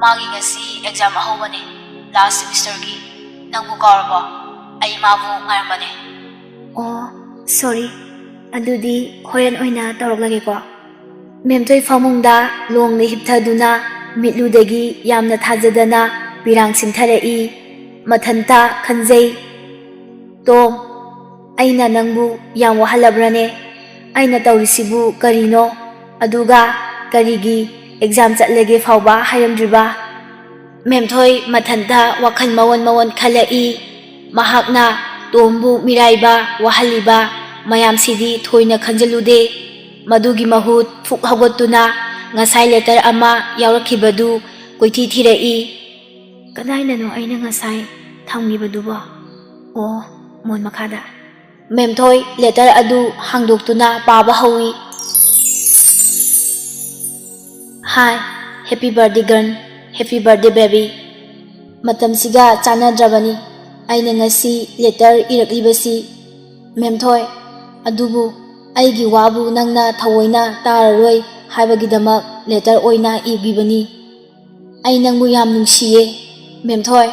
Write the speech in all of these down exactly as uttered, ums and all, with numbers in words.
ꯃꯥꯒꯤ ꯉꯁꯤ ꯑꯦꯛꯖꯥꯝ ꯑꯍꯧꯕꯅꯦ, ꯂꯥꯁ ꯁꯦꯃꯤꯁꯇꯔꯒꯤ꯫ ꯅꯪꯕꯨ ꯀꯥꯎꯔꯕꯣ? ꯑꯩ ꯃꯥꯕꯨ ꯉꯥꯏꯔꯝꯕꯅꯦ꯫ ꯑꯣ, ꯁꯣꯔꯤ꯫ ꯑꯗꯨꯗꯤ ꯍꯣꯔꯦꯟ ꯑꯣꯏꯅ ꯇꯧꯔꯛꯂꯒꯦꯀꯣ꯫ ꯃꯦꯝꯊꯣꯏ ꯐꯃꯨꯡꯗ ꯂꯣꯡꯅ ꯍꯤꯞꯊꯗꯨꯅ ꯃꯤꯠꯂꯨꯗꯒꯤ ꯌꯥꯝꯅ ꯊꯥꯖꯗꯅ ꯄꯤꯔꯥꯡ ꯁꯤꯟꯊꯔꯛꯏ꯫ ꯃꯊꯟꯇ ꯈꯟꯖꯩ, "ꯇꯣꯝ, ꯑꯩꯅ ꯅꯪꯕꯨ ꯌꯥꯝ ꯋꯥꯍꯜꯂꯕ꯭ꯔꯅꯦ? ꯑꯩꯅ ꯇꯧꯔꯤꯁꯤꯕꯨ ꯀꯔꯤꯅꯣ? ꯑꯗꯨꯒ ꯀꯔꯤꯒꯤ ꯑꯦꯛꯖꯥꯝ ꯆꯠꯂꯒꯦ ꯐꯥꯎꯕ ꯍꯥꯏꯔꯝꯗ꯭ꯔꯤꯕ?" ꯃꯦꯝꯊꯣꯏ ꯃꯊꯟꯇ ꯋꯥꯈꯜ ꯃꯋꯣꯟ ꯃꯋꯣꯟ ꯈꯜꯂꯛꯏ꯫ ꯃꯍꯥꯛꯅ ꯇꯣꯝꯕꯨ ꯃꯤꯔꯥꯏꯕ ꯋꯥꯍꯜꯂꯤꯕ ꯃꯌꯥꯝꯁꯤꯗꯤ ꯊꯣꯏꯅ ꯈꯟꯖꯜꯂꯨꯗꯦ꯫ ꯃꯗꯨꯒꯤ ꯃꯍꯨꯠ ꯐꯨꯛ ꯍꯧꯒꯠꯇꯨꯅ ꯉꯁꯥꯏ ꯂꯦꯇꯔ ꯑꯃ ꯌꯥꯎꯔꯛꯈꯤꯕꯗꯨ ꯀꯣꯏꯊꯤ ꯊꯤꯔꯛꯏ꯫ "ꯀꯗꯥꯏꯅꯅꯣ ꯑꯩꯅ ꯉꯁꯥꯏ ꯊꯝꯈꯤꯕꯗꯨꯕꯣ? ꯑꯣ, ꯃꯣꯟ ꯃꯈꯥꯗ꯫" ꯃꯦꯝꯊꯣꯏ ꯂꯦꯇꯔ ꯑꯗꯨ ꯍꯥꯡꯗꯣꯛꯇꯨꯅ ꯄꯥꯕ ꯍꯧꯏ꯫ "Hi, happy birthday girl, happy birthday baby꯫ ꯃꯇꯝꯁꯤꯒ ꯆꯥꯟꯅꯗ꯭ꯔꯕꯅꯤ ꯑꯩꯅ ꯉꯁꯤ ꯂꯦꯇꯔ ꯏꯔꯛꯂꯤꯕꯁꯤ, ꯃꯦꯝꯊꯣꯏ꯫ ꯑꯗꯨꯕꯨ ꯑꯩꯒꯤ ꯋꯥꯕꯨ ꯅꯪꯅ ꯊꯑꯣꯏꯅ ꯇꯥꯔꯔꯣꯏ ꯍꯥꯏꯕꯒꯤꯗꯃꯛ ꯂꯦꯇꯔ ꯑꯣꯏꯅ ꯏꯕꯤꯕꯅꯤ꯫ ꯑꯩ ꯅꯪꯕꯨ ꯌꯥꯝ ꯅꯨꯡꯁꯤꯌꯦ, ꯃꯦꯝꯊꯣꯏ꯫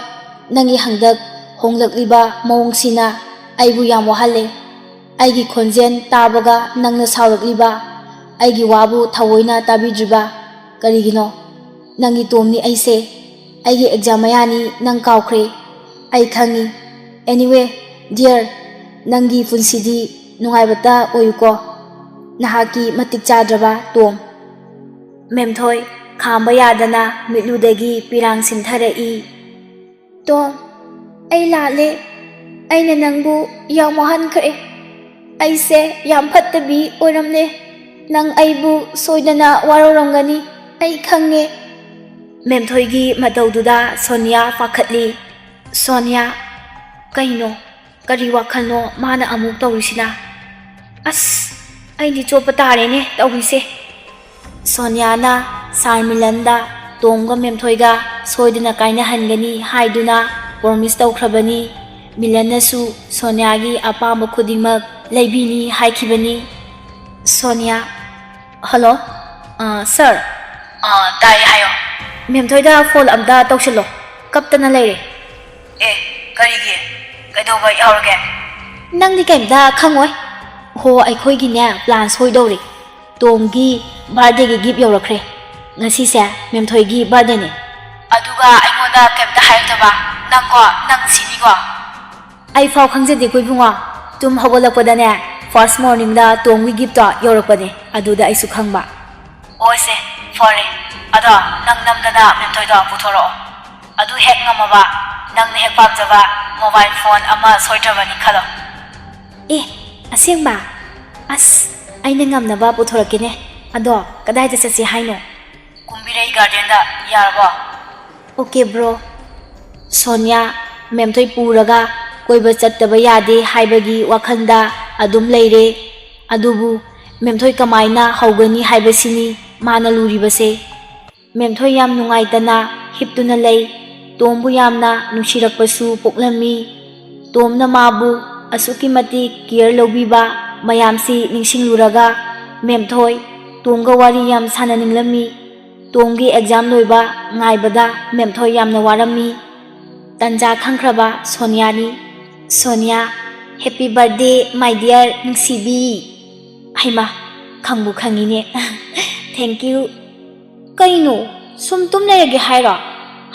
ꯅꯪꯒꯤ ꯍꯟꯗꯛ ꯍꯣꯡꯂꯛꯂꯤꯕ ꯃꯑꯣꯡꯁꯤꯅ ꯑꯩꯕꯨ ꯌꯥꯝ ꯋꯥꯍꯜꯂꯦ꯫ ꯑꯩꯒꯤ ꯈꯣꯟꯖꯦꯜ ꯇꯥꯕꯒ ꯅꯪꯅ ꯁꯥꯎꯔꯛꯂꯤꯕ, ꯑꯩꯒꯤ ꯋꯥꯕꯨ ꯊꯑꯣꯏꯅ ꯇꯥꯕꯤꯗ꯭ꯔꯤꯕ ꯀꯔꯤꯒꯤꯅꯣ? ꯅꯪꯒꯤ ꯇꯣꯝꯅꯤ ꯑꯩꯁꯦ꯫ ꯑꯩꯒꯤ ꯑꯦꯛꯖꯥꯝ ꯃꯌꯥꯅꯤ ꯅꯪ ꯀꯥꯎꯈ꯭ꯔꯦ, ꯑꯩ ꯈꯪꯉꯤ꯫ Anyway, dear, ꯅꯪꯒꯤ ꯄꯨꯟꯁꯤꯗꯤ ꯅꯨꯡꯉꯥꯏꯕꯇ ꯑꯣꯏꯌꯨꯀꯣ꯫ ꯅꯍꯥꯛꯀꯤ ꯃꯇꯤꯛ ꯆꯥꯗ꯭ꯔꯕ ꯇꯣꯝ꯫" ꯃꯦꯝꯊꯣꯏ ꯈꯥꯝꯕ ꯌꯥꯗꯅ ꯃꯤꯠꯂꯨꯗꯒꯤ ꯄꯤꯔꯥꯡ ꯁꯤꯟꯊꯔꯛꯏ꯫ "ꯇꯣꯝ, ꯑꯩ ꯂꯥꯜꯂꯦ꯫ ꯑꯩꯅ ꯅꯪꯕꯨ ꯌꯥꯝ ꯋꯥꯍꯟꯈ꯭ꯔꯦ꯫ ꯑꯩꯁꯦ ꯌꯥꯝ ꯐꯠꯇꯕꯤ ꯑꯣꯏꯔꯝꯂꯦ꯫ ꯅꯪ ꯑꯩꯕꯨ ꯁꯣꯏꯗꯅ ꯋꯥꯔꯧꯔꯝꯒꯅꯤ, ꯑꯩ ꯈꯪꯉꯦ꯫" ꯃꯦꯝꯊꯣꯏꯒꯤ ꯃꯇꯧꯗꯨꯗ ꯁꯣꯅꯤꯌꯥ ꯄꯥꯈꯠꯂꯤ꯫ "ꯁꯣꯅꯤꯌꯥ, ꯀꯩꯅꯣ? ꯀꯔꯤ ꯋꯥꯈꯜꯅꯣ ꯃꯥꯅ ꯑꯃꯨꯛ ꯇꯧꯔꯤꯁꯤꯅ? ꯑꯁ, ꯑꯩꯗꯤ ꯆꯣꯞꯄ ꯇꯥꯔꯦꯅꯦ ꯇꯧꯔꯤꯁꯦ꯫" ꯁꯣꯅꯤꯌꯥꯅ ꯁꯥꯔ ꯃꯤꯂꯟꯗ ꯇꯣꯝꯒ ꯃꯦꯝꯊꯣꯏꯒ ꯁꯣꯏꯗꯅ ꯀꯥꯏꯅꯍꯟꯒꯅꯤ ꯍꯥꯏꯗꯨꯅ ꯄ꯭ꯔꯣꯃꯤꯁ ꯇꯧꯈ꯭ꯔꯕꯅꯤ꯫ ꯃꯤꯂꯟꯅꯁꯨ ꯁꯣꯅꯤꯌꯥꯒꯤ ꯑꯄꯥꯝꯕ ꯈꯨꯗꯤꯡꯃꯛ ꯂꯩꯕꯤꯅꯤ ꯍꯥꯏꯈꯤꯕꯅꯤ꯫ ꯁꯣꯅꯤꯌꯥ, "ꯍꯜꯂꯣ, ꯑ, ꯁꯥꯔ?" "ꯑ, ꯇꯥꯏ, ꯍꯥꯏꯌꯣ꯫" ꯃꯦꯝꯊꯣꯏꯗ ꯐꯣꯟ ꯑꯝꯇ ꯇꯧꯁꯤꯜꯂꯣ, ꯀꯞꯇꯅ ꯂꯩꯔꯦ꯫ ꯑꯦ, ꯀꯔꯤꯒꯤ? ꯀꯩꯗꯧꯕ ꯌꯥꯎꯔꯒꯦ? ꯅꯪꯗꯤ ꯀꯩꯝꯇ ꯈꯪꯉꯣꯏ꯫ ꯍꯣ, ꯑꯩꯈꯣꯏꯒꯤꯅꯦ ꯄ꯭ꯂꯥꯟ ꯁꯣꯏꯗꯧꯔꯦ꯫ ꯇꯣꯝꯒꯤ ꯕꯥꯔꯗꯦꯒꯤ ꯒꯤꯐ ꯌꯧꯔꯛꯈ꯭ꯔꯦ꯫ ꯉꯁꯤꯁꯦ ꯃꯦꯝꯊꯣꯏꯒꯤ ꯕꯥꯔꯗꯦꯅꯦ꯫ ꯑꯗꯨꯒ ꯑꯩꯉꯣꯟꯗ ꯀꯩꯝꯇ ꯍꯥꯏꯔꯛꯇꯕ? ꯅꯪꯀꯣ, ꯅꯪ ꯁꯤꯅꯤꯀꯣ꯫ ꯑꯩ ꯐꯥꯎ ꯈꯪꯖꯗꯦꯀꯣ ꯏꯕꯨꯡꯉꯣ꯫ ꯇꯨꯝ ꯍꯧꯒꯠꯂꯛꯄꯗꯅꯦ, ꯐꯥꯔꯁ ꯃꯣꯔꯅꯤꯡꯗ ꯇꯣꯝꯒꯤ ꯒꯤꯐꯇꯣ ꯌꯧꯔꯛꯄꯅꯦ, ꯑꯗꯨꯗ ꯑꯩꯁꯨ ꯈꯪꯕ꯫ ꯑꯣꯏꯁꯦ, ꯐꯔꯦ꯫ ꯑꯗꯣ ꯅꯪ ꯅꯝꯗꯅ ꯃꯦꯝꯊꯣꯏꯗꯣ ꯄꯨꯊꯣꯔꯛꯑꯣ꯫ ꯑꯗꯨ ꯍꯦꯛ ꯉꯝꯃꯕ, ꯅꯪꯅ ꯍꯦꯛ ꯄꯥꯝꯖꯕ ꯃꯣꯕꯥꯏꯜ ꯐꯣꯟ ꯑꯃ ꯁꯣꯏꯗ꯭ꯔꯕꯅꯤ ꯈꯜꯂꯣ꯫ ꯑꯦ, ꯑꯁꯦꯡꯕ? ꯑꯁ, ꯑꯩꯅ ꯉꯝꯅꯕ ꯄꯨꯊꯣꯔꯛꯀꯦꯅꯦ꯫ ꯑꯗꯣ ꯀꯗꯥꯏꯗ ꯆꯠꯁꯤ ꯍꯥꯏꯅꯣ? ꯀꯨꯝꯕꯤꯔꯩ ꯒꯥꯔꯗꯦꯟꯗ, ꯌꯥꯔꯕꯣ? Okay bro. ꯁꯣꯅꯤꯌꯥ, ꯃꯦꯝꯊꯣꯏ ꯄꯨꯔꯒ ꯀꯣꯏꯕ ꯆꯠꯇꯕ ꯌꯥꯗꯦ ꯍꯥꯏꯕꯒꯤ ꯋꯥꯈꯜꯗ ꯑꯗꯨꯝ ꯂꯩꯔꯦ꯫ ꯑꯗꯨꯕꯨ ꯃꯦꯝꯊꯣꯏ ꯀꯃꯥꯏꯅ ꯍꯧꯒꯅꯤ ꯍꯥꯏꯕꯁꯤꯅꯤ ꯃꯥꯅ ꯂꯨꯔꯤꯕꯁꯦ꯫ ꯃꯦꯝꯊꯣꯏ ꯌꯥꯝ ꯅꯨꯡꯉꯥꯏꯇꯅ ꯍꯤꯞꯇꯨꯅ ꯂꯩ꯫ ꯇꯣꯝꯕꯨ ꯌꯥꯝꯅ ꯅꯨꯡꯁꯤꯔꯛꯄꯁꯨ ꯄꯣꯛꯂꯝꯃꯤ꯫ ꯇꯣꯝꯅ ꯃꯥꯕꯨ ꯑꯁꯨꯛꯀꯤ ꯃꯇꯤꯛ ꯀꯤꯌꯔ ꯂꯧꯕꯤꯕ ꯃꯌꯥꯝꯁꯤ ꯅꯤꯡꯁꯤꯡꯂꯨꯔꯒ ꯃꯦꯝꯊꯣꯏ ꯇꯣꯝꯒ ꯋꯥꯔꯤ ꯌꯥꯝ ꯁꯥꯟꯅꯅꯤꯡꯂꯝꯃꯤ꯫ ꯇꯣꯝꯒꯤ ꯑꯦꯛꯖꯥꯝ ꯂꯣꯏꯕ ꯉꯥꯏꯕꯗ ꯃꯦꯝꯊꯣꯏ ꯌꯥꯝꯅ ꯋꯥꯔꯝꯃꯤ꯫ ꯇꯟꯖꯥ ꯈꯪꯈ꯭ꯔꯕ ꯁꯣꯅꯤꯌꯥꯅꯤ꯫ "Sonia, happy birthday my dear ꯅꯨꯡꯁꯤꯕꯤ"꯫ ꯍꯩꯃꯥ, ꯈꯪꯕꯨ ꯈꯪꯉꯤꯅꯦ꯫ "Thank you"꯫ "ꯀꯩꯅꯣ, ꯁꯨꯝ ꯇꯨꯝ ꯂꯩꯔꯒꯦ ꯍꯥꯏꯔꯣ?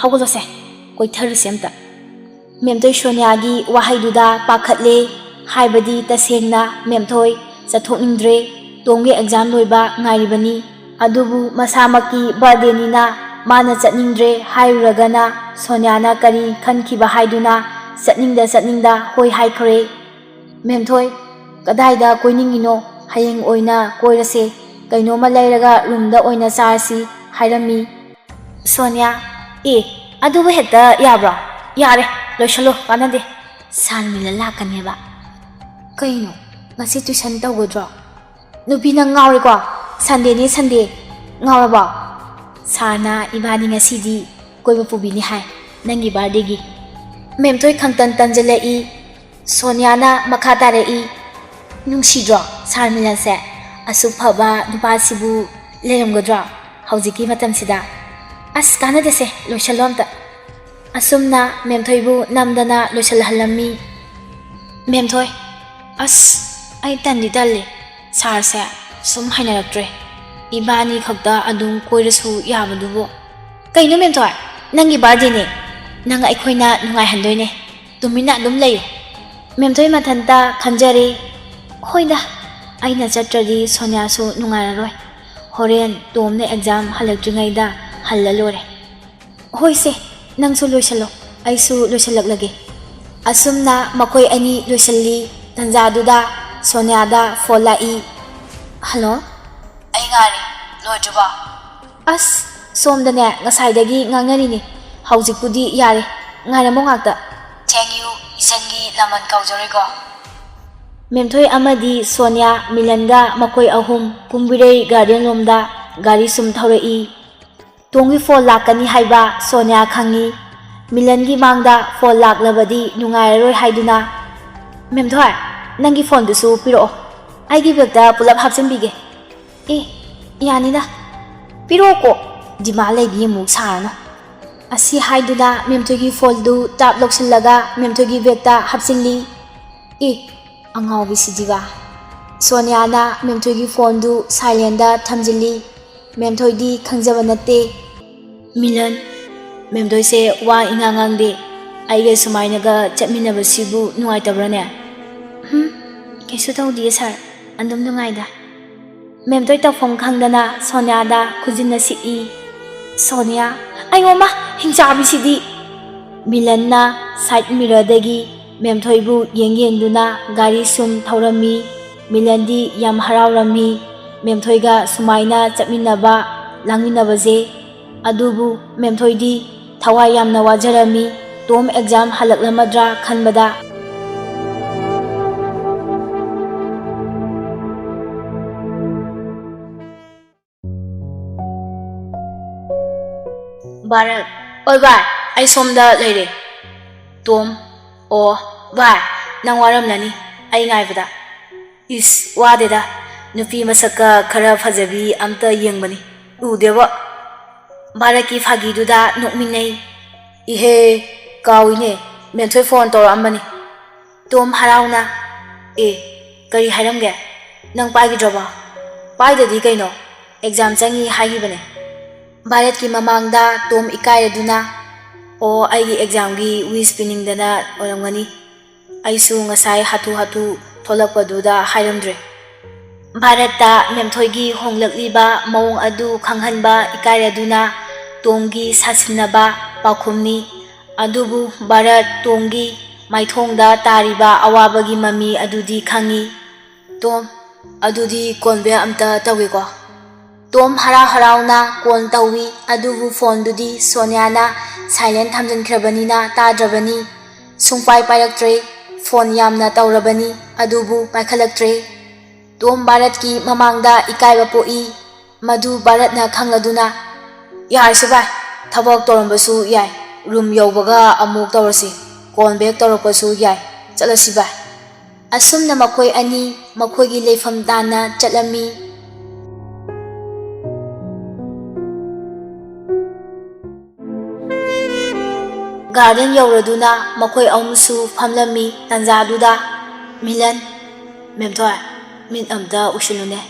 ꯍꯧꯒꯠꯂꯣꯁꯦ, ꯀꯣꯏꯊꯔꯨꯁꯦ ꯑꯝꯇ"꯫ ꯃꯦꯝꯊꯣꯏ ꯁꯣꯅꯤꯌꯥꯒꯤ ꯋꯥꯍꯩꯗꯨꯗ ꯄꯥꯈꯠꯂꯦ꯫ ꯍꯥꯏꯕꯗꯤ ꯇꯁꯦꯡꯅ ꯃꯦꯝꯊꯣꯏ ꯆꯠꯊꯣꯛꯅꯤꯡꯗ꯭ꯔꯦ꯫ ꯇꯣꯝꯒꯤ ꯑꯦꯛꯖꯥꯝ ꯂꯣꯏꯕ ꯉꯥꯏꯔꯤꯕꯅꯤ꯫ ꯑꯗꯨꯕꯨ ꯃꯁꯥꯃꯛꯀꯤ ꯕꯥꯔꯗꯦꯅꯤꯅ ꯃꯥꯅ ꯆꯠꯅꯤꯡꯗ꯭ꯔꯦ ꯍꯥꯏꯔꯨꯔꯒꯅ ꯁꯣꯅꯤꯌꯥꯅ ꯀꯔꯤ ꯈꯟꯈꯤꯕ ꯍꯥꯏꯗꯨꯅ ꯆꯠꯅꯤꯡꯗ ꯆꯠꯅꯤꯡꯗ ꯍꯣꯏ ꯍꯥꯏꯈ꯭ꯔꯦ꯫ "ꯃꯦꯝꯊꯣꯏ, ꯀꯗꯥꯏꯗ ꯀꯣꯏꯅꯤꯡꯉꯤꯅꯣ? ꯍꯌꯦꯡ ꯑꯣꯏꯅ ꯀꯣꯏꯔꯁꯦ꯫ ꯀꯩꯅꯣꯝꯃ ꯂꯩꯔꯒ ꯔꯨꯝꯗ ꯑꯣꯏꯅ ꯆꯥꯔꯁꯤ" ꯍꯥꯏꯔꯝꯃꯤ꯫ ꯁꯣꯅꯤꯌꯥ, "ꯑꯦ, ꯑꯗꯨꯕꯨ ꯍꯦꯛꯇ ꯌꯥꯕ꯭ꯔꯣ? ꯌꯥꯔꯦ, ꯂꯣꯏꯁꯜꯂꯣ, ꯀꯥꯟꯅꯗꯦ꯫ ꯁꯥꯔ ꯃꯤꯂꯟ ꯂꯥꯛꯀꯅꯦꯕ"꯫ "ꯀꯩꯅꯣ, ꯉꯁꯤ ꯇꯨꯏꯁꯟ ꯇꯧꯒꯗ꯭ꯔꯣ? ꯅꯨꯄꯤ, ꯅꯪ ꯉꯥꯎꯔꯦꯀꯣ? ꯁꯟꯗꯦꯅꯤ, ꯁꯟꯗꯦ꯫ ꯉꯥꯎꯔꯕꯣ? ꯁꯥꯔꯅ ꯏꯕꯥꯅꯤ ꯉꯁꯤꯗꯤ ꯀꯣꯏꯕ ꯄꯨꯕꯤꯅꯤ ꯍꯥꯏ, ꯅꯪꯒꯤ ꯕꯥꯔꯗꯦꯒꯤ"꯫ ꯃꯦꯝꯊꯣꯏ ꯈꯪꯇꯟ ꯇꯟꯖꯜꯂꯛꯏ꯫ ꯁꯣꯅꯤꯌꯥꯅ ꯃꯈꯥ ꯇꯥꯔꯛꯏ, "ꯅꯨꯡꯁꯤꯗ꯭ꯔꯣ ꯁꯥꯔ ꯃꯤꯂꯟꯁꯦ? ꯑꯁꯨꯛ ꯐꯕ ꯅꯨꯄꯥꯁꯤꯕꯨ ꯂꯩꯔꯝꯒꯗ꯭ꯔꯣ ꯍꯧꯖꯤꯛꯀꯤ ꯃꯇꯝꯁꯤꯗ?" ꯑꯁ, ꯀꯥꯟꯅꯗꯦꯁꯦ, ꯂꯣꯏꯁꯜꯂꯣ ꯑꯝꯇ꯫ ꯑꯁꯨꯝꯅ ꯃꯦꯝꯊꯣꯏꯕꯨ ꯅꯝꯗꯅ ꯂꯣꯏꯁꯜꯍꯜꯂꯝꯃꯤ꯫ ꯃꯦꯝꯊꯣꯏ, ꯑꯁ, ꯑꯩ ꯇꯟꯗꯤ ꯇꯜꯂꯦ꯫ ꯁꯥꯔꯁꯦ ꯁꯨꯝ ꯍꯩꯅꯔꯛꯇ꯭ꯔꯦ꯫ ꯏꯕꯥꯅꯤ ꯈꯛꯇ ꯑꯗꯨꯝ ꯀꯣꯏꯔꯁꯨ ꯌꯥꯕꯗꯨꯕꯨ꯫ ꯀꯩꯅꯣ ꯃꯦꯝꯊꯣꯏ, ꯅꯪꯒꯤ ꯕꯥꯔꯗꯦꯅꯦ꯫ ꯅꯪ ꯑꯩꯈꯣꯏꯅ ꯅꯨꯡꯉꯥꯏꯍꯟꯗꯣꯏꯅꯦ꯫ ꯇꯨꯃꯤꯟꯅ ꯑꯗꯨꯝ ꯂꯩꯌꯨ꯫ ꯃꯦꯝꯊꯣꯏ ꯃꯊꯟꯇ ꯈꯟꯖꯔꯦ꯫ ꯍꯣꯏꯗ, ꯑꯩꯅ ꯆꯠꯇ꯭ꯔꯗꯤ ꯁꯣꯅꯤꯌꯥꯁꯨ ꯅꯨꯡꯉꯥꯏꯔꯔꯣꯏ꯫ ꯍꯣꯔꯦꯟ ꯇꯣꯝꯅ ꯑꯦꯛꯖꯥꯝ ꯍꯜꯂꯛꯇ꯭ꯔꯤꯉꯩꯗ ꯍꯜꯂ ꯂꯣꯏꯔꯦ꯫ ꯍꯣꯏꯁꯦ, ꯅꯪꯁꯨ ꯂꯣꯏꯁꯜꯂꯣ, ꯑꯩꯁꯨ ꯂꯣꯏꯁꯜꯂꯛꯂꯒꯦ꯫ ꯑꯁꯨꯝꯅ ꯃꯈꯣꯏ ꯑꯅꯤ ꯂꯣꯏꯁꯜꯂꯤ꯫ ꯇꯟꯖꯥꯗꯨꯗ ꯁꯣꯅꯤꯌꯥꯗ ꯐꯣꯟ ꯂꯥꯛꯏ꯫ ꯍꯜꯂꯣ? ꯑꯩ ꯉꯥꯏꯔꯤ, ꯂꯣꯏꯗ꯭ꯔꯤꯕꯣ? ꯑꯁ, ꯁꯣꯝꯗꯅꯦ ꯉꯁꯥꯏꯗꯒꯤ ꯉꯥꯡꯅꯔꯤꯅꯦ꯫ ꯍꯧꯖꯤꯛꯄꯨꯗꯤ ꯌꯥꯔꯦ, ꯉꯥꯏꯔꯝꯃꯣ ꯉꯥꯛꯇ꯫ Thank you, ꯏꯆꯟꯒꯤ ꯂꯃꯟ ꯀꯥꯎꯖꯔꯣꯏꯀꯣ꯫ ꯃꯦꯝꯊꯣꯏ ꯑꯃꯗꯤ ꯁꯣꯅꯤꯌꯥ, ꯃꯤꯂꯟꯒ ꯃꯈꯣꯏ ꯑꯍꯨꯝ ꯀꯨꯝꯕꯤꯔꯩ ꯒꯥꯔꯗꯦꯟ ꯂꯣꯝꯗ ꯒꯥꯔꯤ ꯁꯨꯝ ꯊꯧꯔꯛꯏ꯫ ꯇꯣꯝꯒꯤ ꯐꯣꯟ ꯂꯥꯛꯀꯅꯤ ꯍꯥꯏꯕ ꯁꯣꯅꯤꯌꯥ ꯈꯪꯉꯤ꯫ ꯃꯤꯂꯟꯒꯤ ꯃꯥꯡꯗ ꯐꯣꯟ ꯂꯥꯛꯂꯕꯗꯤ ꯅꯨꯡꯉꯥꯏꯔꯔꯣꯏ ꯍꯥꯏꯗꯨꯅ, "ꯃꯦꯝꯊꯣꯏ, ꯅꯪꯒꯤ ꯐꯣꯟꯗꯨꯁꯨ ꯄꯤꯔꯛꯑꯣ, ꯑꯩꯒꯤ ꯕꯦꯒꯇ ꯄꯨꯂꯞ ꯍꯥꯞꯆꯤꯟꯕꯤꯒꯦ"꯫ "ꯑꯦ, ꯌꯥꯅꯤꯗ, ꯄꯤꯔꯛꯑꯣꯀꯣ, ꯗꯤꯃꯥꯟ ꯂꯩꯕꯤ ꯑꯃꯨꯛ ꯁꯥꯔꯅꯨ"꯫ ꯑꯁꯤ ꯍꯥꯏꯗꯨꯅ ꯃꯦꯝꯊꯣꯏꯒꯤ ꯐꯣꯟꯗꯨ ꯇꯥꯞ ꯂꯧꯁꯤꯜꯂꯒ ꯃꯦꯝꯊꯣꯏꯒꯤ ꯕꯦꯒꯇ ꯍꯥꯞꯆꯤꯜꯂꯤ꯫ "ꯑꯦ, ꯑꯉꯥꯎꯕꯤꯁꯤꯗꯤꯕ"꯫ ꯁꯣꯅꯤꯌꯥꯅ ꯃꯦꯝꯊꯣꯏꯒꯤ ꯐꯣꯟꯗꯨ ꯁꯥꯏꯂꯦꯟꯗ ꯊꯝꯖꯤꯜꯂꯤ꯫ ꯃꯦꯝꯊꯣꯏꯗꯤ ꯈꯪꯖꯕ ꯅꯠꯇꯦ꯫ "ꯃꯤꯂꯟ, ꯃꯦꯝꯊꯣꯏꯁꯦ ꯋꯥ ꯏꯉꯥꯡ ꯉꯥꯡꯗꯦ꯫ ꯑꯩꯒ ꯁꯨꯃꯥꯏꯅꯒ ꯆꯠꯃꯤꯟꯅꯕꯁꯤꯕꯨ ꯅꯨꯡꯉꯥꯏꯇꯕ꯭ꯔꯅꯦ?" "ꯍꯨꯝ, ꯀꯩꯁꯨ ꯇꯧꯗꯤꯌꯦ ꯁꯥꯔ, ꯑꯗꯨꯝ ꯅꯨꯡꯉꯥꯏꯗ"꯫ ꯃꯦꯝꯊꯣꯏ ꯇꯧꯐꯝ ꯈꯪꯗꯅ ꯁꯣꯅꯤꯌꯥꯗ ꯈꯨꯖꯤꯟꯅ ꯁꯤꯛꯏ꯫ "ꯁꯣꯅꯤꯌꯥ, ꯑꯌꯣꯃ, ꯍꯤꯡꯆꯥꯕꯤꯁꯤꯗꯤ!" ꯃꯤꯂꯟꯅ ꯁꯥꯏꯠ ꯃꯤꯔꯔꯗꯒꯤ ꯃꯦꯝꯊꯣꯏꯕꯨ ꯌꯦꯡ ꯌꯦꯡꯗꯨꯅ ꯒꯥꯔꯤ ꯁꯨꯝ ꯊꯧꯔꯝꯃꯤ꯫ ꯃꯤꯂꯟꯗꯤ ꯌꯥꯝ ꯍꯔꯥꯎꯔꯝꯃꯤ ꯃꯦꯝꯊꯣꯏꯒ ꯁꯨꯃꯥꯏꯅ ꯆꯠꯃꯤꯟꯅꯕ, ꯂꯥꯡꯃꯤꯟꯅꯕꯁꯦ꯫ ꯑꯗꯨꯕꯨ ꯃꯦꯝꯊꯣꯏꯗꯤ ꯊꯋꯥꯏ ꯌꯥꯝꯅ ꯋꯥꯖꯔꯝꯃꯤ꯫ ꯇꯣꯝ ꯑꯦꯛꯖꯥꯝ ꯍꯜꯂꯛꯂꯝꯃꯗ꯭ꯔꯥ ꯈꯟꯕꯗ꯫ ꯚꯥꯔꯠ, "ꯑꯣꯏ ꯚꯥꯏ, ꯑꯩ ꯁꯣꯝꯗ ꯂꯩꯔꯦ"꯫ ꯇꯣꯝ, "ꯑꯣ ꯚꯥꯏ, ꯅꯪ ꯋꯥꯔꯝꯂꯅꯤ ꯑꯩ ꯉꯥꯏꯕꯗ"꯫ "ꯏꯁ, ꯋꯥꯗꯦꯗ, ꯅꯨꯄꯤ ꯃꯁꯛꯀ ꯈꯔ ꯐꯖꯕꯤ ꯑꯝꯇ ꯌꯦꯡꯕꯅꯤ, ꯎꯗꯦꯕꯣ"꯫ ꯚꯥꯔꯠꯀꯤ ꯐꯥꯒꯤꯗꯨꯗ ꯅꯣꯛꯃꯤꯟꯅꯩ꯫ "ꯏꯍꯦ, ꯀꯥꯎꯏꯅꯦ, ꯃꯦꯝꯊꯣꯏ ꯐꯣꯟ ꯇꯧꯔꯛꯑꯝꯕꯅꯤ꯫" ꯇꯣꯝ ꯍꯔꯥꯎꯅ, "ꯑꯦ, ꯀꯔꯤ ꯍꯥꯏꯔꯝꯒꯦ? ꯅꯪ ꯄꯥꯏꯈꯤꯗ꯭ꯔꯕꯣ?" "ꯄꯥꯏꯗꯗꯤ ꯀꯩꯅꯣ, ꯑꯦꯛꯖꯥꯝ ꯆꯪꯉꯤ ꯍꯥꯏꯈꯤꯕꯅꯦ꯫" ꯚꯥꯔꯠꯀꯤ ꯃꯃꯥꯡꯗ ꯇꯣꯝ ꯏꯀꯥꯏꯔꯗꯨꯅ, "ꯑꯣ, ꯑꯩꯒꯤ ꯑꯦꯛꯖꯥꯝꯒꯤ ꯋꯤꯁ ꯄꯤꯅꯤꯡꯗꯅ ꯑꯣꯏꯔꯝꯒꯅꯤ꯫ ꯑꯩꯁꯨ ꯉꯁꯥꯏ ꯍꯥꯊꯨ ꯍꯥꯊꯨ ꯊꯣꯛꯂꯛꯄꯗꯨꯗ ꯍꯥꯏꯔꯝꯗ꯭ꯔꯦ꯫" ꯚꯥꯔꯠꯇ ꯃꯦꯝꯊꯣꯏꯒꯤ ꯍꯣꯡꯂꯛꯂꯤꯕ ꯃꯑꯣꯡ ꯑꯗꯨ ꯈꯪꯍꯟꯕ ꯏꯀꯥꯏꯔꯗꯨꯅ ꯇꯣꯝꯒꯤ ꯁꯥꯁꯤꯟꯅꯕ ꯄꯥꯎꯈꯨꯝꯅꯤ꯫ ꯑꯗꯨꯕꯨ ꯚꯥꯔꯠ ꯇꯣꯝꯒꯤ ꯃꯥꯏꯊꯣꯡꯗ ꯇꯥꯔꯤꯕ ꯑꯋꯥꯕꯒꯤ ꯃꯃꯤ ꯑꯗꯨꯗꯤ ꯈꯪꯏ꯫ "ꯇꯣꯝ, ꯑꯗꯨꯗꯤ ꯀꯣꯟ ꯕꯦꯛ ꯑꯝꯇ ꯇꯧꯒꯦꯀꯣ꯫" ꯇꯣꯝ ꯍꯔꯥꯎ ꯍꯔꯥꯎꯅ ꯀꯣꯟ ꯇꯧꯏ, ꯑꯗꯨꯕꯨ ꯐꯣꯟꯗꯨꯗꯤ ꯁꯣꯅꯤꯌꯥꯅ ꯁꯥꯏꯂꯦꯟ ꯊꯝꯖꯤꯟꯈ꯭ꯔꯕꯅꯤꯅ ꯇꯥꯗ꯭ꯔꯕꯅꯤ꯫ ꯁꯨꯡꯄꯥꯏ ꯄꯥꯏꯔꯛꯇ꯭ꯔꯦ꯫ ꯐꯣꯟ ꯌꯥꯝꯅ ꯇꯧꯔꯕꯅꯤ, ꯑꯗꯨꯕꯨ ꯄꯥꯏꯈꯠꯂꯛꯇ꯭ꯔꯦ꯫ ꯇꯣꯝ ꯚꯥꯔꯠꯀꯤ ꯃꯃꯥꯡꯗ ꯏꯀꯥꯏꯕ ꯄꯣꯛꯏ꯫ ꯃꯗꯨ ꯚꯥꯔꯠꯅ ꯈꯪꯂꯗꯨꯅ, "ꯌꯥꯔꯦꯁꯦ ꯚꯥꯏ, ꯊꯕꯛ ꯇꯧꯔꯝꯕꯁꯨ ꯌꯥꯏ, ꯔꯨꯝ ꯌꯧꯕꯒ ꯑꯃꯨꯛ ꯇꯧꯔꯁꯤ, ꯀꯣꯟ ꯕꯦꯛ ꯇꯧꯔꯛꯄꯁꯨ ꯌꯥꯏ, ꯆꯠꯂꯁꯤ ꯚꯥꯏ꯫" ꯑꯁꯨꯝꯅ ꯃꯈꯣꯏ ꯑꯅꯤ ꯃꯈꯣꯏꯒꯤ ꯂꯩꯐꯝ ꯇꯥꯟꯅ ꯆꯠꯂꯝꯃꯤ꯫ ꯒꯥꯔꯗꯦꯟ ꯌꯧꯔꯗꯨꯅ ꯃꯈꯣꯏ ꯑꯍꯨꯝꯁꯨ ꯐꯝꯂꯝꯃꯤ꯫ ꯇꯥꯟꯖꯥꯗꯨꯗ, "ꯃꯤꯂꯟ, ꯃꯦꯝꯊꯣꯏ, ꯃꯤꯠ ꯑꯝꯇ ꯎꯏꯁꯤꯜꯂꯨꯅꯦ꯫"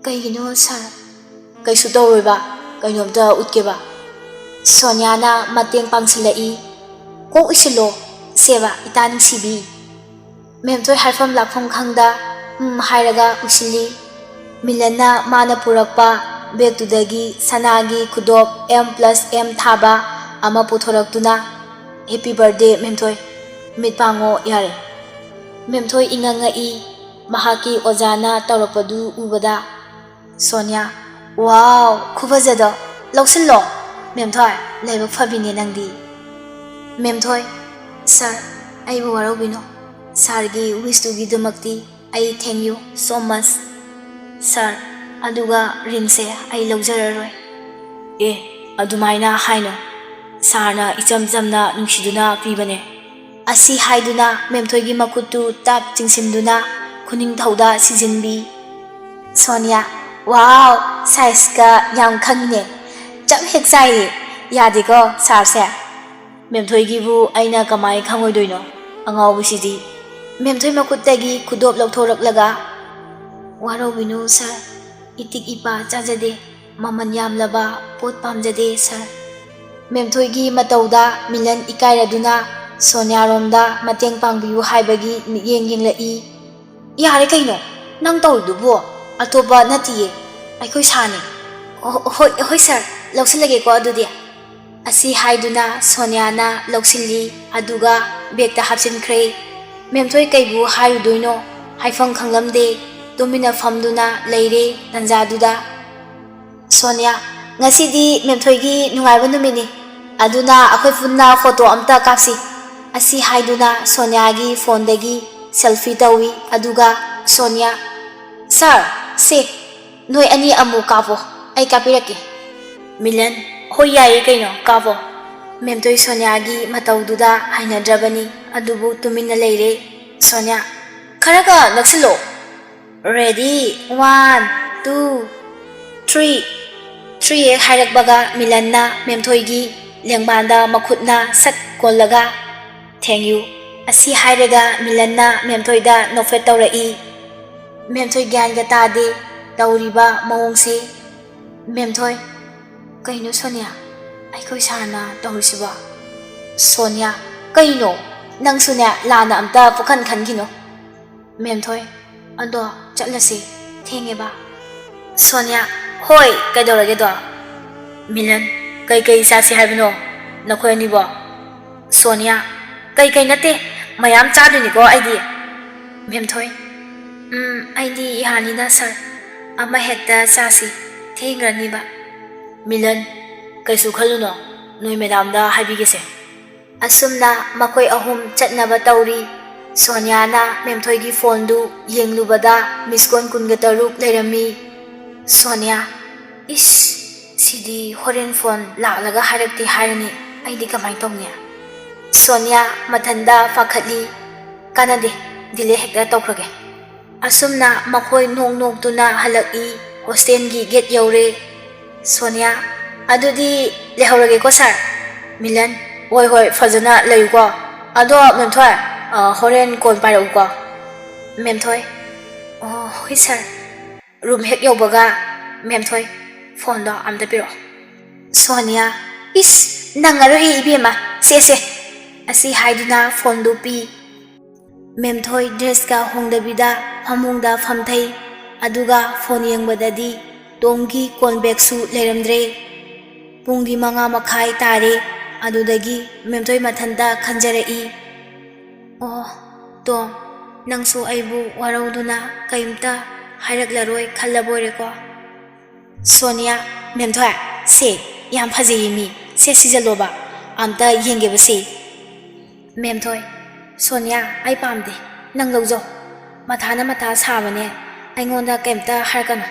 "ꯀꯩꯒꯤꯅꯣ ꯁꯥꯔ?" "ꯀꯩꯁꯨ ꯇꯧꯔꯣꯏꯕ, ꯀꯩꯅꯣꯝꯇ ꯎꯠꯀꯦꯕ꯫" ꯁꯣꯅꯤꯌꯥꯅ ꯃꯇꯦꯡ ꯄꯥꯡꯁꯤꯜꯂꯛꯏ꯫ "ꯀꯣꯛ ꯎꯏꯁꯤꯜꯂꯣ, ꯁꯦꯕ, ꯏꯇꯥ ꯅꯨꯡꯁꯤꯕꯤ꯫" ꯃꯦꯝꯊꯣꯏ ꯍꯥꯏꯐꯝ ꯂꯥꯛꯐꯝ ꯈꯪꯗ "ꯎꯝ" ꯍꯥꯏꯔꯒ ꯎꯏꯁꯤꯜꯂꯤ꯫ ꯃꯤꯂꯟꯅ ꯃꯥꯅ ꯄꯨꯔꯛꯄ ꯕꯦꯒꯇꯨꯗꯒꯤ ꯁꯅꯥꯒꯤ ꯈꯨꯗꯣꯞ ꯑꯦꯝ ꯄ꯭ꯂꯁ ꯑꯦꯝ ꯊꯥꯕ ꯑꯃ ꯄꯨꯊꯣꯔꯛꯇꯨꯅ, "ꯍꯦꯄꯤ ꯕꯥꯔꯗꯦ ꯃꯦꯝꯊꯣꯏ, ꯃꯤꯠ ꯄꯥꯡꯉꯣ ꯌꯥꯔꯦ꯫" ꯃꯦꯝꯊꯣꯏ ꯏꯉꯛ ꯉꯛꯏ꯫ ꯃꯍꯥꯛꯀꯤ ꯑꯣꯖꯥꯅ ꯇꯧꯔꯛꯄꯗꯨ ꯎꯕꯗ꯫ ꯁꯣꯅꯤꯌꯥ, "ꯋꯥꯎ, ꯈꯨꯐꯖꯗꯣ! ꯂꯧꯁꯤꯜꯂꯣ꯫ ꯃꯦꯝꯊꯣꯏ, ꯂꯥꯏꯕꯛ ꯐꯕꯤꯅꯦ ꯅꯪꯗꯤ꯫" ꯃꯦꯝꯊꯣꯏ, "ꯁꯥꯔ, ꯑꯩꯕꯨ ꯋꯥꯔꯧꯕꯤꯅꯣ꯫ ꯁꯥꯔꯒꯤ ꯋꯤꯁꯇꯨꯒꯤꯗꯃꯛꯇꯤ ꯑꯩ thank you so much, ꯁꯥꯔ꯫ ꯑꯗꯨꯒ ꯔꯤꯡꯁꯦ ꯑꯩ ꯂꯧꯖꯔꯔꯣꯏ꯫" "ꯑꯦ, ꯑꯗꯨꯃꯥꯏꯅ ꯍꯥꯏꯅꯣ꯫ ꯁꯥꯔꯅ ꯏꯆꯝ ꯆꯝꯅ ꯅꯨꯡꯁꯤꯗꯨꯅ ꯄꯤꯕꯅꯦ꯫" ꯑꯁꯤ ꯍꯥꯏꯗꯨꯅ ꯃꯦꯝꯊꯣꯏꯒꯤ ꯃꯈꯨꯠꯇꯨ ꯇꯞ ꯆꯤꯡꯁꯤꯟꯗꯨꯅ ꯈꯨꯅꯤꯡꯊꯧꯗ ꯁꯤꯖꯤꯟꯕꯤ꯫ ꯁꯣꯅꯤꯌꯥ, "ꯋꯥꯎ, ꯁꯥꯏꯖꯀ ꯌꯥꯝ ꯈꯪꯉꯤꯅꯦ꯫ ꯆꯞ ꯍꯦꯛ ꯆꯥꯏꯌꯦ꯫ ꯌꯥꯗꯦꯀꯣ ꯁꯥꯔꯁꯦ꯫ ꯃꯦꯝꯊꯣꯏꯒꯤꯕꯨ ꯑꯩꯅ ꯀꯃꯥꯏ ꯈꯪꯉꯣꯏꯗꯣꯏꯅꯣ? ꯑꯉꯥꯎꯕꯁꯤꯗꯤ꯫ ꯃꯦꯝꯊꯣꯏ ꯃꯈꯨꯠꯇꯒꯤ ꯈꯨꯗꯣꯞ ꯂꯧꯊꯣꯔꯛꯂꯒ, "ꯋꯥꯔꯧꯕꯤꯅꯨ ꯁꯥꯔ, ꯏꯇꯤꯛ ꯏꯄꯥ ꯆꯥꯖꯗꯦ, ꯃꯃꯜ ꯌꯥꯝꯂꯕ ꯄꯣꯠ ꯄꯥꯝꯖꯗꯦ ꯁꯥꯔ"꯫ ꯃꯦꯝꯊꯣꯏꯒꯤ ꯃꯇꯧꯗ ꯃꯤꯂꯟ ꯏꯀꯥꯏꯔꯗꯨꯅ ꯁꯣꯅꯤꯌꯥꯔꯣꯝꯗ ꯃꯇꯦꯡ ꯄꯥꯡꯕꯤꯌꯨ ꯍꯥꯏꯕꯒꯤ ꯃꯤꯠꯌꯦꯡ ꯌꯦꯡꯂꯛꯏ꯫ "ꯌꯥꯔꯦ ꯀꯩꯅꯣ, ꯅꯪ ꯇꯧꯔꯤꯗꯨꯕꯨ? ꯑꯇꯣꯞꯄ ꯅꯠꯇꯤꯌꯦ, ꯑꯩꯈꯣꯏ ꯁꯥꯔꯅꯦ"꯫ "ꯑꯣ, ꯍꯣꯏ, ꯍꯣꯏ ꯁꯥꯔ, ꯂꯧꯁꯤꯜꯂꯒꯦꯀꯣ ꯑꯗꯨꯗꯤ"꯫ ꯑꯁꯤ ꯍꯥꯏꯗꯨꯅ ꯁꯣꯅꯤꯌꯥꯅ ꯂꯧꯁꯤꯜꯂꯤ, ꯑꯗꯨꯒ ꯕꯦꯒꯇ ꯍꯥꯞꯆꯤꯟꯈ꯭ꯔꯦ꯫ ꯃꯦꯝꯊꯣꯏ ꯀꯩꯕꯨ ꯍꯥꯏꯔꯨꯗꯣꯏꯅꯣ, ꯍꯥꯏꯐꯝ ꯈꯪꯂꯝꯗꯦ, ꯇꯨꯃꯤꯟꯅ ꯐꯝꯗꯨꯅ ꯂꯩꯔꯦ ꯇꯟꯖꯥꯗꯨꯗ꯫ "ꯁꯣꯅꯤꯌꯥ, ꯉꯁꯤꯗꯤ ꯃꯦꯝꯊꯣꯏꯒꯤ ꯅꯨꯡꯉꯥꯏꯕ ꯅꯨꯃꯤꯠꯅꯤ, ꯑꯗꯨꯅ ꯑꯩꯈꯣꯏ ꯄꯨꯟꯅ ꯐꯣꯇꯣ ꯑꯝꯇ ꯀꯥꯞꯁꯤ"꯫ ꯑꯁꯤ ꯍꯥꯏꯗꯨꯅ ꯁꯣꯅꯤꯌꯥꯒꯤ ꯐꯣꯟꯗꯒꯤ ꯁꯦꯜꯐꯤ ꯇꯧꯏ, ꯑꯗꯨꯒ ꯁꯣꯅꯤꯌꯥ, "ꯁꯥꯔ, ꯁꯦ, ꯅꯣꯏ ꯑꯅꯤ ꯑꯃꯨꯛ ꯀꯥꯞꯄꯣ, ꯑꯩ ꯀꯥꯞꯄꯤꯔꯛꯀꯦ"꯫ ꯃꯤꯂꯟ, "ꯍꯣꯏ, ꯌꯥꯏꯌꯦ ꯀꯩꯅꯣ, ꯀꯥꯞꯄꯣ"꯫ ꯃꯦꯝꯊꯣꯏ ꯁꯣꯅꯤꯌꯥꯒꯤ ꯃꯇꯧꯗꯨꯗ ꯍꯩꯅꯗ꯭ꯔꯕꯅꯤ, ꯑꯗꯨꯕꯨ ꯇꯨꯃꯤꯟꯅ ꯂꯩꯔꯦ꯫ ꯁꯣꯅꯤꯌꯥ, "ꯈꯔꯒ ꯅꯛꯁꯤꯜꯂꯣ"꯫ "Ready, one, two, three"꯫ "Three" ꯍꯦꯛ ꯍꯥꯏꯔꯛꯄꯒ ꯃꯤꯂꯟꯅ ꯃꯦꯝꯊꯣꯏꯒꯤ ꯂꯦꯡꯕꯥꯟꯗ ꯃꯈꯨꯠꯅ ꯁꯠ ꯀꯣꯜꯂꯒ, "Thank you" ꯑꯁꯤ ꯍꯥꯏꯔꯒ ꯃꯤꯂꯟꯅ ꯃꯦꯝꯊꯣꯏꯗ ꯅꯣꯛꯐꯦꯠ ꯇꯧꯔꯛꯏ꯫ ꯃꯦꯝꯊꯣꯏ ꯒ꯭ꯌꯥꯟꯒ ꯇꯥꯗꯦ ꯇꯧꯔꯤꯕ ꯃꯑꯣꯡꯁꯤ꯫ ꯃꯦꯝꯊꯣꯏ, "ꯀꯩꯅꯣ ꯁꯣꯅꯤꯌꯥ, ꯑꯩꯈꯣꯏ ꯁꯥꯔꯅ ꯇꯧꯔꯤꯁꯤꯕꯣ?" ꯁꯣꯅꯤꯌꯥ, "ꯀꯩꯅꯣ? ꯅꯪꯁꯨꯅꯦ ꯂꯥꯟꯅ ꯑꯝꯇ ꯄꯨꯈꯟ ꯈꯟꯈꯤꯅꯨ"꯫ ꯃꯦꯝꯊꯣꯏ, "ꯑꯗꯣ ꯆꯠꯂꯁꯤ, ꯊꯦꯡꯉꯦꯕ"꯫ ꯁꯣꯅꯤꯌꯥ, "ꯍꯣꯏ, ꯀꯩꯗꯧꯔꯒꯦꯗꯣ?" ꯃꯤꯂꯟ, "ꯀꯩꯀꯩ ꯆꯥꯁꯤ ꯍꯥꯏꯕꯅꯣ ꯅꯈꯣꯏ ꯑꯅꯤꯕꯣ?" ꯁꯣꯅꯤꯌꯥ, "ꯀꯩꯀꯩ ꯅꯠꯇꯦ, ꯃꯌꯥꯝ ꯆꯥꯗꯣꯏꯅꯤꯀꯣ ꯑꯩꯗꯤ"꯫ ꯃꯦꯝꯊꯣꯏ, "ꯎꯝ, ꯑꯩꯗꯤ ꯌꯥꯅꯤꯗ ꯁꯥꯔ, ꯑꯃ ꯍꯦꯛꯇ ꯆꯥꯁꯤ, ꯊꯦꯡꯈ꯭ꯔꯅꯤꯕ"꯫ ꯃꯤꯂꯟ, "ꯀꯩꯁꯨ ꯈꯜꯂꯨꯅꯣ, ꯅꯣꯏ ꯃꯦꯗꯥꯝꯗ ꯍꯥꯏꯕꯤꯒꯦꯁꯦ"꯫ ꯑꯁꯨꯝꯅ ꯃꯈꯣꯏ ꯑꯍꯨꯝ ꯆꯠꯅꯕ ꯇꯧꯔꯤ꯫ ꯁꯣꯅꯤꯌꯥꯅ ꯃꯦꯝꯊꯣꯏꯒꯤ ꯐꯣꯟꯗꯨ ꯌꯦꯡꯂꯨꯕꯗ ꯃꯤꯁ ꯀꯣꯜ ꯀꯨꯟꯒ ꯇꯔꯨꯛ ꯂꯩꯔꯝꯃꯤ꯫ ꯁꯣꯅꯤꯌꯥ, "ꯏꯁ, ꯁꯤꯗꯤ ꯍꯣꯔꯦꯟ ꯐꯣꯟ ꯂꯥꯛꯂꯒ ꯍꯥꯏꯔꯛꯇꯦ ꯍꯥꯏꯔꯅꯤ, ꯑꯩꯗꯤ ꯀꯃꯥꯏꯅ ꯇꯧꯅꯤ?" ꯁꯣꯅꯤꯌꯥ ꯃꯊꯟꯗ ꯄꯥꯈꯠꯂꯤ꯫ "ꯀꯥꯟꯅꯗꯦ, ꯗꯤꯂꯦ ꯍꯦꯛꯇ ꯇꯧꯈ꯭ꯔꯒꯦ"꯫ ꯑꯁꯨꯝꯅ ꯃꯈꯣꯏ ꯅꯣꯛ ꯅꯣꯛꯇꯨꯅ ꯍꯜꯂꯛꯏ꯫ ꯍꯣꯁꯇꯦꯜꯒꯤ ꯒꯦꯠ ꯌꯧꯔꯦ꯫ ꯁꯣꯅꯤꯌꯥ, ꯑꯗꯨꯗꯤ ꯂꯩꯍꯧꯔꯒꯦꯀꯣ ꯁꯥꯔ꯫ ꯃꯤꯂꯟ, ꯍꯣꯏ ꯍꯣꯏ, ꯐꯖꯅ ꯂꯩꯌꯨꯀꯣ꯫ ꯑꯗꯣ ꯃꯦꯝꯊꯣꯏ, ꯑ, ꯍꯣꯔꯦꯟ ꯀꯣꯟ ꯄꯥꯏꯔꯛꯎꯀꯣ꯫ ꯃꯦꯝꯊꯣꯏ, ꯑꯣ ꯍꯣꯏ ꯁꯥꯔ꯫ ꯔꯨꯝ ꯍꯦꯛ ꯌꯧꯕꯒ, ꯃꯦꯝꯊꯣꯏ, ꯐꯣꯟꯗꯣ ꯑꯝꯇ ꯄꯤꯔꯛꯑꯣ꯫ ꯁꯣꯅꯤꯌꯥ, ꯏꯁ, ꯅꯪꯉꯔꯣꯏꯍꯦ ꯏꯕꯦꯝꯃ, ꯁꯦ ꯁꯦ꯫ ꯑꯁꯤ ꯍꯥꯏꯗꯨꯅ ꯐꯣꯟꯗꯨ ꯄꯤ꯫ ꯃꯦꯝꯊꯣꯏ ꯗ꯭ꯔꯦꯁꯀ ꯍꯣꯡꯗꯕꯤꯗ ꯐꯃꯨꯡꯗ ꯐꯝꯊꯩ꯫ ꯑꯗꯨꯒ ꯐꯣꯟ ꯌꯦꯡꯕꯗꯗꯤ ꯇꯣꯝꯒꯤ ꯀꯣꯜ ꯕꯦꯛꯁꯨ ꯂꯩꯔꯝꯗ꯭ꯔꯦ꯫ ꯄꯨꯡꯗꯤ ꯃꯉꯥ ꯃꯈꯥꯏ ꯇꯥꯔꯦ꯫ ꯑꯗꯨꯗꯒꯤ ꯃꯦꯝꯊꯣꯏ ꯃꯊꯟꯇ ꯈꯟꯖꯔꯛꯏ, "ꯑꯣ, ꯇꯣꯝ, ꯅꯪꯁꯨ ꯑꯩꯕꯨ ꯋꯥꯔꯧꯗꯨꯅ ꯀꯩꯝꯇ ꯍꯥꯏꯔꯛꯂꯔꯣꯏ ꯈꯜꯂꯕꯣꯏꯔꯦꯀꯣ?" ꯁꯣꯅꯤꯌꯥ, "ꯃꯦꯝꯊꯣꯏ, ꯁꯦ, ꯌꯥꯝ ꯐꯖꯩꯌꯦ ꯃꯤ꯫ ꯁꯦ, ꯁꯤꯖꯜꯂꯣꯕ꯫ ꯑꯝꯇ ꯌꯦꯡꯒꯦꯕ ꯁꯦ꯫" ꯃꯦꯝꯊꯣꯏ, "ꯁꯣꯅꯤꯌꯥ, ꯑꯩ ꯄꯥꯝꯗꯦ꯫ ꯅꯪ ꯂꯧꯖꯧ꯫ ꯃꯊꯥꯅ ꯃꯊꯥ ꯁꯥꯕꯅꯦ꯫ ꯑꯩꯉꯣꯟꯗ ꯀꯩꯝꯇ ꯍꯥꯏꯔꯛꯀꯅꯨ꯫"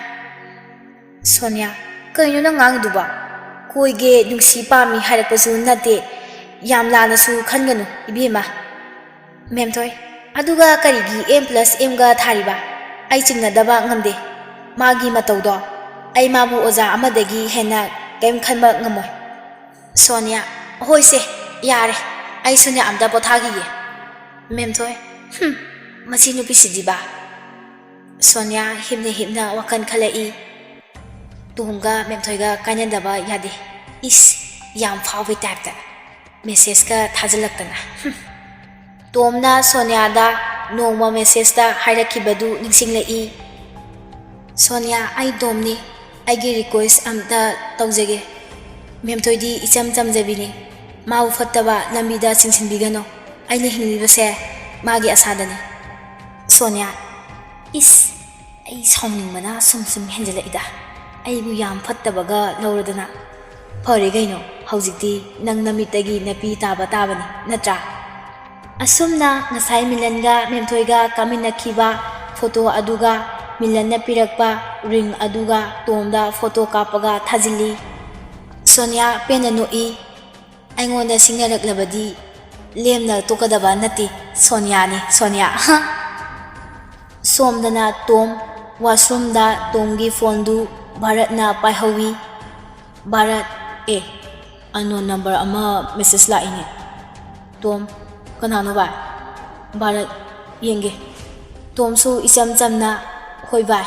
ꯁꯣꯅꯤꯌꯥ, "ꯀꯩꯅꯣ ꯅꯪ ꯉꯥꯡꯉꯤꯗꯨꯕꯣ? ꯀꯣꯏꯒꯦ, ꯅꯨꯡꯁꯤ ꯄꯥꯝꯃꯤ ꯍꯥꯏꯔꯛꯄꯁꯨ ꯅꯠꯇꯦ꯫ ꯌꯥꯝ ꯂꯥꯟꯅꯁꯨ ꯈꯟꯒꯅꯨ, ꯏꯕꯦꯝꯃ꯫" ꯃꯦꯝꯊꯣꯏ, "ꯑꯗꯨꯒ ꯀꯔꯤꯒꯤ ꯑꯦꯝ ꯄ꯭ꯂꯁ ꯑꯦꯝꯒ ꯊꯥꯔꯤꯕ? ꯑꯩ ꯆꯤꯡꯅꯗꯕ ꯉꯝꯗꯦ ꯃꯥꯒꯤ ꯃꯇꯧꯗꯣ꯫ ꯑꯩ ꯃꯥꯕꯨ ꯑꯣꯖꯥ ꯑꯃꯗꯒꯤ ꯍꯦꯟꯅ ꯀꯔꯤꯝ ꯈꯟꯕ ꯉꯝꯃꯣꯏ꯫" ꯁꯣꯅꯤꯌꯥ, "ꯍꯣꯏꯁꯦ, ꯌꯥꯔꯦ꯫ ꯑꯩꯁꯨꯅꯦ ꯑꯝꯇ ꯄꯣꯊꯥꯈꯤꯒꯦ꯫" ꯃꯦꯝꯊꯣꯏ, "ꯍꯨꯝ, ꯃꯁꯤ ꯅꯨꯄꯤꯁꯤꯗꯤꯕ꯫" ꯁꯣꯅꯤꯌꯥ ꯍꯤꯞꯅ ꯍꯤꯞꯅ ꯋꯥꯈꯜ ꯈꯜꯂꯛꯏ꯫ "ꯇꯣꯝꯒ ꯃꯦꯝꯊꯣꯏꯒ ꯀꯥꯏꯅꯗꯕ ꯌꯥꯗꯦ꯫ ꯏꯁ, ꯌꯥꯝ ꯐꯥꯎꯕꯩ ꯇꯥꯏꯞꯇ꯫ ꯃꯦꯁꯦꯖꯀ ꯊꯥꯖꯤꯜꯂꯛꯇꯅ꯫" ꯍꯨꯝ꯫ ꯇꯣꯝꯅ ꯁꯣꯅꯤꯌꯥꯗ ꯅꯣꯡꯃ ꯃꯦꯁꯦꯖꯇ ꯍꯥꯏꯔꯛꯈꯤꯕꯗꯨ ꯅꯤꯡꯁꯤꯡꯂꯛꯏ꯫ "ꯁꯣꯅꯤꯌꯥ, ꯑꯩ ꯇꯣꯝꯅꯤ꯫ ꯑꯩꯒꯤ ꯔꯤꯀ꯭ꯋꯦꯁ ꯑꯝꯇ ꯇꯧꯖꯒꯦ꯫ ꯃꯦꯝꯊꯣꯏꯗꯤ ꯏꯆꯝ ꯆꯝꯖꯕꯤꯅꯤ꯫ ꯃꯥꯕꯨ ꯐꯠꯇꯕ ꯂꯝꯕꯤꯗ ꯆꯤꯡꯁꯤꯟꯕꯤꯒꯅꯨ꯫ ꯑꯩꯅ ꯍꯤꯡꯂꯤꯕꯁꯦ ꯃꯥꯒꯤ ꯑꯁꯥꯗꯅꯤ꯫" ꯁꯣꯅꯤꯌꯥ, "ꯏꯁ, ꯑꯩ ꯁꯥꯎꯅꯤꯡꯕꯅ ꯁꯨꯝ ꯁꯨꯝ ꯍꯦꯟꯖꯜꯂꯛꯏꯗ꯫ ꯑꯩꯕꯨ ꯌꯥꯝ ꯐꯠꯇꯕꯒ ꯂꯧꯔꯗꯅ꯫ ꯐꯔꯦ ꯀꯩꯅꯣ, ꯍꯧꯖꯤꯛꯇꯤ ꯅꯪ ꯅꯃꯤꯠꯇꯒꯤ ꯅꯥꯄꯤ ꯇꯥꯕ ꯇꯥꯕꯅꯤ, ꯅꯠꯇ꯭ꯔꯥ?" ꯑꯁꯨꯝꯅ ꯉꯁꯥꯏ ꯃꯤꯂꯟꯒ ꯃꯦꯝꯊꯣꯏꯒ ꯀꯥꯃꯤꯟꯅꯈꯤꯕ ꯐꯣꯇꯣ ꯑꯗꯨꯒ ꯃꯤꯂꯟꯅ ꯄꯤꯔꯛꯄ ꯔꯤꯡ ꯑꯗꯨꯒ ꯇꯣꯝꯗ ꯐꯣꯇꯣ ꯀꯥꯞꯄꯒ ꯊꯥꯖꯤꯜꯂꯤ꯫ ꯁꯣꯅꯤꯌꯥ ꯄꯦꯟꯅ ꯅꯣꯛꯏ꯫ "ꯑꯩꯉꯣꯟꯗ ꯁꯤꯡꯅꯔꯛꯂꯕꯗꯤ ꯂꯦꯝꯅ ꯇꯣꯛꯀꯗꯕ ꯅꯠꯇꯦ, ꯁꯣꯅꯤꯌꯥꯅꯤ, ꯁꯣꯅꯤꯌꯥ꯫" ꯁꯣꯝꯗꯅ ꯇꯣꯝ, ꯋꯥꯁꯔꯨꯝꯗ ꯇꯣꯝꯒꯤ ꯐꯣꯟꯗꯨ ꯚꯥꯔꯠꯅ ꯄꯥꯏꯍꯧꯏ꯫ ꯚꯥꯔꯠ꯫ ꯑꯦ, unknown number ꯑꯃ message ꯂꯥꯛꯏꯅꯦ꯫ ꯇꯣꯝ꯫ ꯀꯅꯥꯅꯣ ꯚꯥꯏ? ꯚꯥꯔꯠ꯫ ꯌꯦꯡꯒꯦ꯫ ꯇꯣꯝꯁꯨ ꯏꯆꯝ ꯆꯝꯅ, "ꯍꯣꯏ ꯚꯥꯏ,